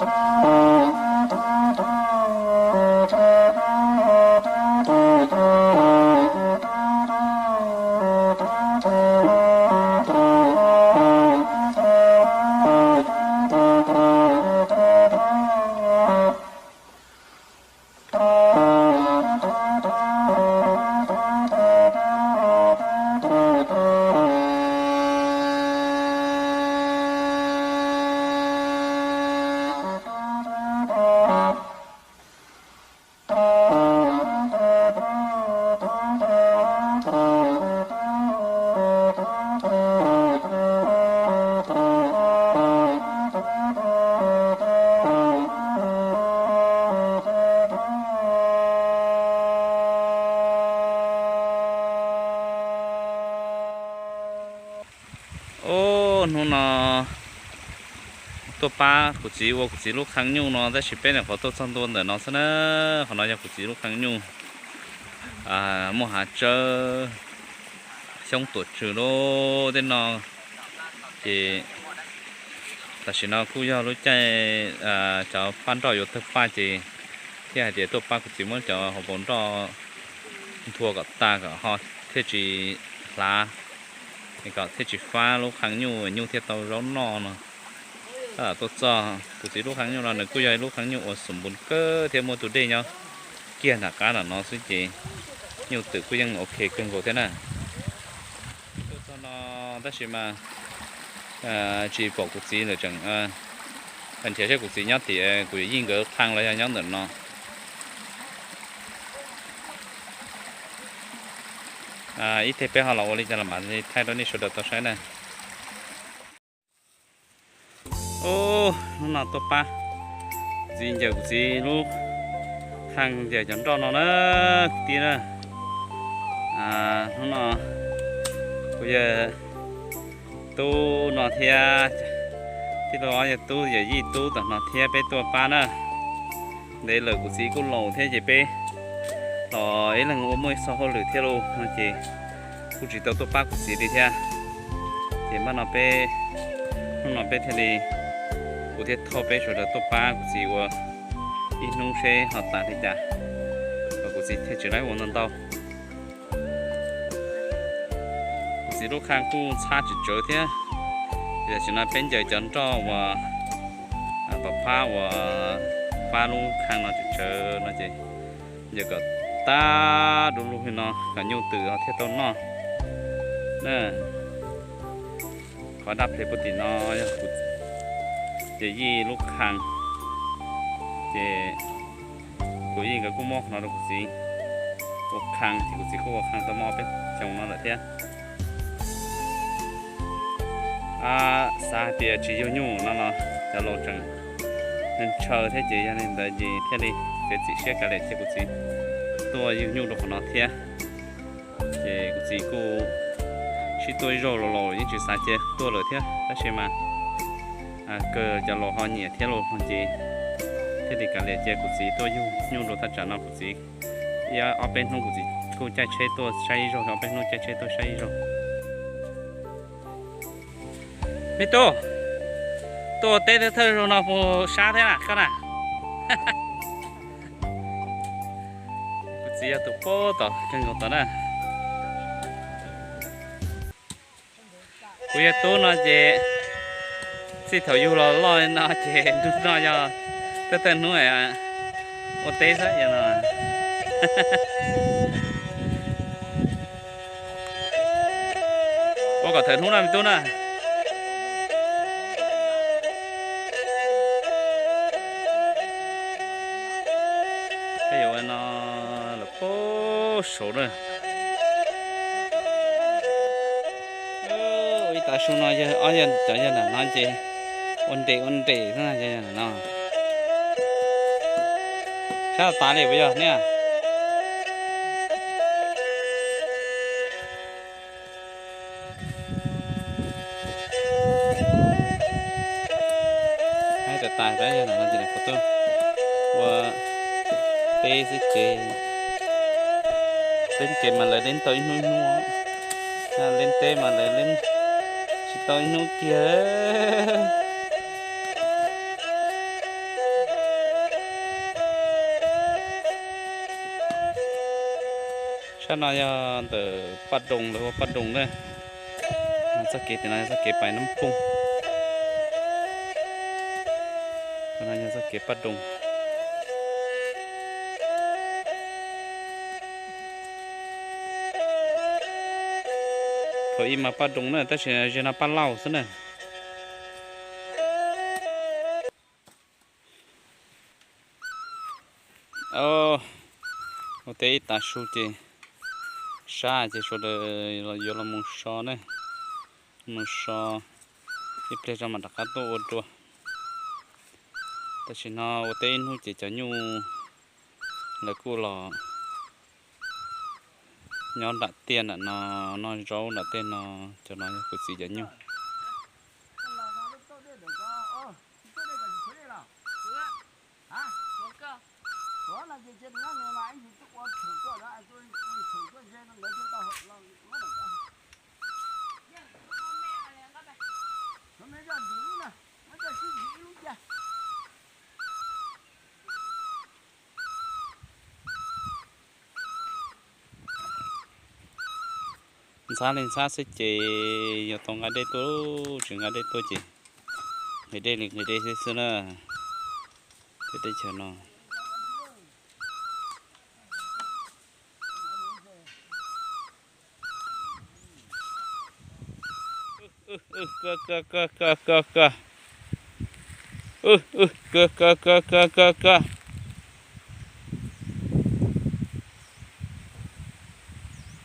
Ub, hnub no tuaj pab kuv txiv ua kuv txiv lub qhee nyuj no tab sis peb nyuam qhuav tuaj txog ntua ntawm no xwb na. Qhov no yog kuv txiv lub qhee nyuj, muaj hav tsawb, xyoob tuam tswm lub tej no. Ces tam sim no kuj yog lub caij cov paj nroj yuav tawg paj ces thiaj hais tias tuaj pab kuv txiv muab cov hauv paus nroj nthua kom tag kom ho thiaj tsis hlav, kom thiaj tsis fab lub qhee nyuj, nyuj thiaj tau zaub noj no. Tab tom tuaj txog kuv txiv lub qhee nyuj no nws kuj yog ib lub qhee nyuj uas xum npus kawg thiab muaj tus dej nyob kiag nram qab nram no xwb ces nyuj twm kuj yeej ok kawg nkaus thiab na. Tuaj txog no tab sis mas tsis pom kuv txiv lawm, tseem nrhiav seb kuv txiv nyob tim kuv yawm yij nkawd qhee los yog nyob ntawm no. Ib teg peb ho los ua li cas los mam li thaij rau nej sawv daws tau saib na. Ub, hnub no tuaj pab txiv ncaws kuv txiv lub qhee ncaws cov nroj no na, kwv tij na. Hnub no kuv yawg tub no thiab tij laug ob yawg tub yawm yij tub tom no thiab peb tuaj pab na. Ntev lawm kuv txiv kuj laus thiab ces peb los ib leeg ua muaj ib txoj hauj lwm thiab lauj no ces kuj tsis tau tuaj pab kuv txiv li thiab. Ces npaj no peb, hnub no peb thiaj li, kuv thiaj thauj peb sawv daws tuaj pab kuv txiv ua ib hnub seb ho tas li cas, kom kuv txiv thiaj tsis laib ua ntau ntau. Kuv txiv lub qhee kuj ntxhab tsawv tsawv thiab, ces tam sim no peb ncaws cov nroj uas pom phab uas fab lub qhee no tsawv tsawv no ces ncaws kom tag du lug li no kom nyuj twm thiaj tau noj na. Qhov daj ples puag tim no yog kuv yawm yij lub qhee, ces kuv yij nkawd kuj muab qhov no rau kuv txiv ua qhee, ces kuv txiv kuj ua qhee tau muaj ob peb xyoos no lawm thiab. Xav hais tias tsis yug nyuj no los cov laus tseem ntshaw thiab ces yog li ntawd ces thiaj li kev txim siab kav liam cia kuv txiv tuaj yug nyuj rau qhov no thiab. Ces kuv txiv kuj sib tuaj ib zaug los laus yeej tsis xav cia tuaj lawm thiab tab sis mas kawg cov laus ho nyiam thiab los no ces thiaj li kav liam cia kuv txiv tuaj yug nyuj rau thaj tsam no. Kuv txiv ib ob peb hnub kuv txiv kuj caij tsheb tuaj saib ib zaug, ob peb hnub caij tsheb tuaj saib ib zaug. Me tub, tuaj ua teb thawj zaug no puas sab thiab na koj na? Kuv txiv yog tus pab tom kawg nkaus tod na. Kuv yawg tub no ces txij thaum yug los loj li no ces nrog noj yog thawj thawj hnub ua teb xwb no. Ua kom thawm hnub na me tub na. Peb yuav ua no lawm puag saud na. Ib tav su no yawg ob yawg cov yawg nram no ces ua nres ua nres xwb no. Sab tas li puas yog ne? Haib tas tas, yog no ces kuv tuaj ua teb xwb ces leej kev mas lawv leej tau ib hnub ib hnub, leej teb mas lawv leej tsis tau ib hnub kiag. Cov no yog ntawm Paj Doo, lawv hu Paj Doo na. Txoj kev tim no yog txoj kev pais Nab Phooj. Qhov no yog txoj kev Paj Doo. Thaum ub mas Paj Doo na, tab sis ze no Paj Lauj xwb na. Ua teb ib tav su ces sab ces sawv daws yuav los mus so ne, mus so ib pliag tso mam rov qab tuaj ua dua. Tam sim no ua teb ib hnub ces cov nyuj lawv kuj los nyob nram tiaj nram no, noj zaub nram tej no. Cov no yog kuv txiv cov nyuj. Ntxhab li ntxhab xwb ces yog tau nqa dej tuaj, tsis nqa dej tuaj ces nqhis dej li nqhis dej xwb xwb na. Tej teb chaws no. Kawg kawg kawg kawg kawg kawg. Kawg kawg kawg kawg kawg kawg.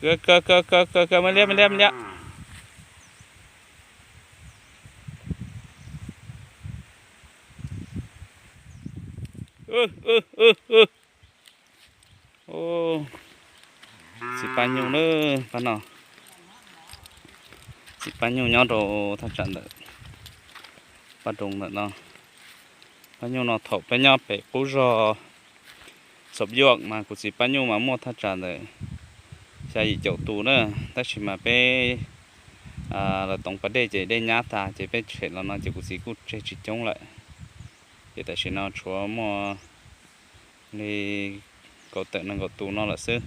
Kawg kawg kawg kawg kawg kawg, me liab me liab me liab. Txiv Paj Nyuj na, pab no. Txiv Paj Nyuj nyob rau thaj tsam ntawm Paj Doo ntawm no. Paj Nyuj no thaum peb nyob pem qub zos Xauv Yuaj mas kuv txiv Paj Nyuj mas muaj thaj tsam ntawm xya yim caum tus na, tab sis mas peb lawv toov pas dej ces dej nyab tag ces peb tshem los no ces kuv txiv kuj tseg tsis coob lawm. Ces tam sim no tshuav muaj li kaum tawm nees nkaum tus no lawm xwb.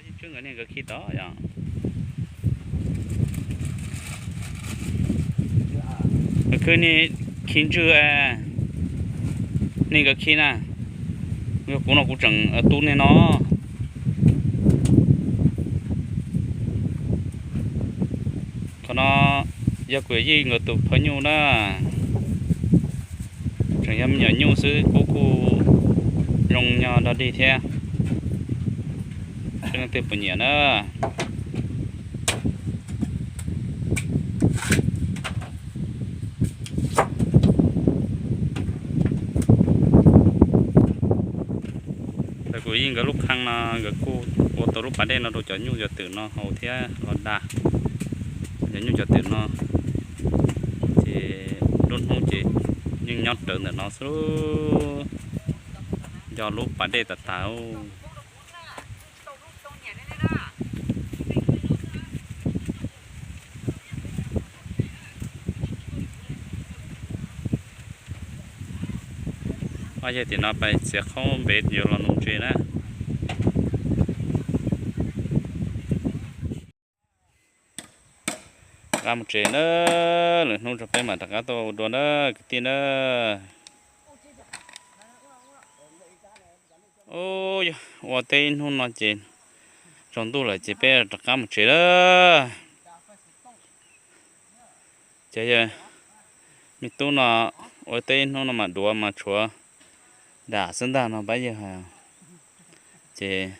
Yeej tshwj nkawd niag nkawd khi tod yom. Nkawd khi, niag khi ntswg, niag nkawd khi na. Yog kuv no kuv tseem tu niag no. Qhov no yog kuv yij nkawd tus phaj nyuj na. Tseem yog me nyuam nyuj xwb, kub kuj zoo nyob dog dig thiab. Seb leej twg puas nyiam na. Thaum kuv yij nkawd lub qhee no, nkawd kuj ua tau lub pas dej no rau cov nyuj cov twm no haus thiab los da. Cov nyuj cov twm no ces nruab hnub ces yeej nyob rawv ntawm no xwb. Nco lub pas dej tas tas. Ob yawg tim no pais txiav qhaub npem yuav los nuv ntses na. Rov qab mus tsev na, lwm hnub rau peb mam rov qab tuaj ua dua na kwv tij na. Yog ua teb ib hnub no ces tsaus ntuj lawm ces peb rov qab mus tsev lawm. Ces yog me tub no ua teb ib hnub no mas duav mas tshuav dam xwb ntag no pab yawg hais. Ces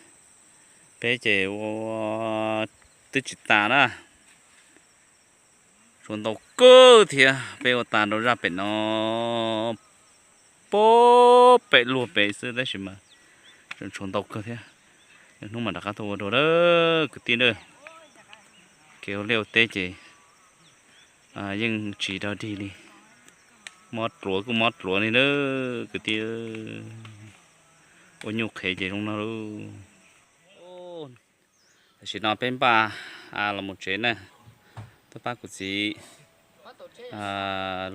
peb ces ua twb tsis tas na. Tshuav ntau kawg thiab, peb ua tas rau zaj pem no, pem luag pem xwb tab sis mas tshuav ntau kawg thiab. Hnub mas rov qab tuaj ua dua lawm kwv tij na. Kev ua liaj ua teb ces yeej tsis dog dig li. Mob dluav kuj mob dluav li na kwv tij. Ua nyuj qhev ces zoo no lauj. Tam sim no peb npaj los mus tsev na. Tuaj pab kuv txiv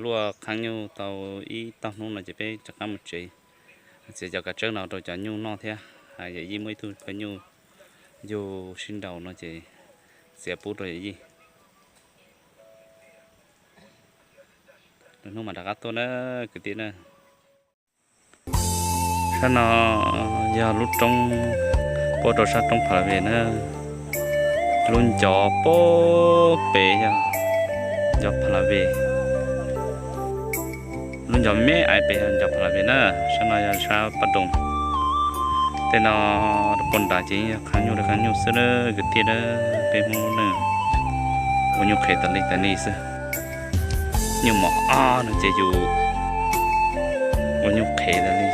luaj qhaab nyuj tau ib tog hnub no ces peb rov qaab mus tsev, txiav cov kav tsawb no rau cov nyuj noj thiab. Yawm yij muaj ib tug phaw nyuj yug sib nraus no ces txiav pub rau yawm yij. Lwm hnub mas rov qab tuaj na kwv tij na. Sab no yog lub roob puab rau sab roob Pha La Ve na. Lub ncov puag pem yog ncov Pha La Ve. Lub ncov me aiv pem yog ncov Pha La Ve na. Sab no yog sab Paj Doos. Tej no puag nrad ces yog qhaab nyuj li qhaab nyuj xwb na kwv tij na. Peb Hmoob lub neej ua nyuj qhev tas li tas li xwb. Nyuj mos ob no ces yus ua nyuj qhev tas li.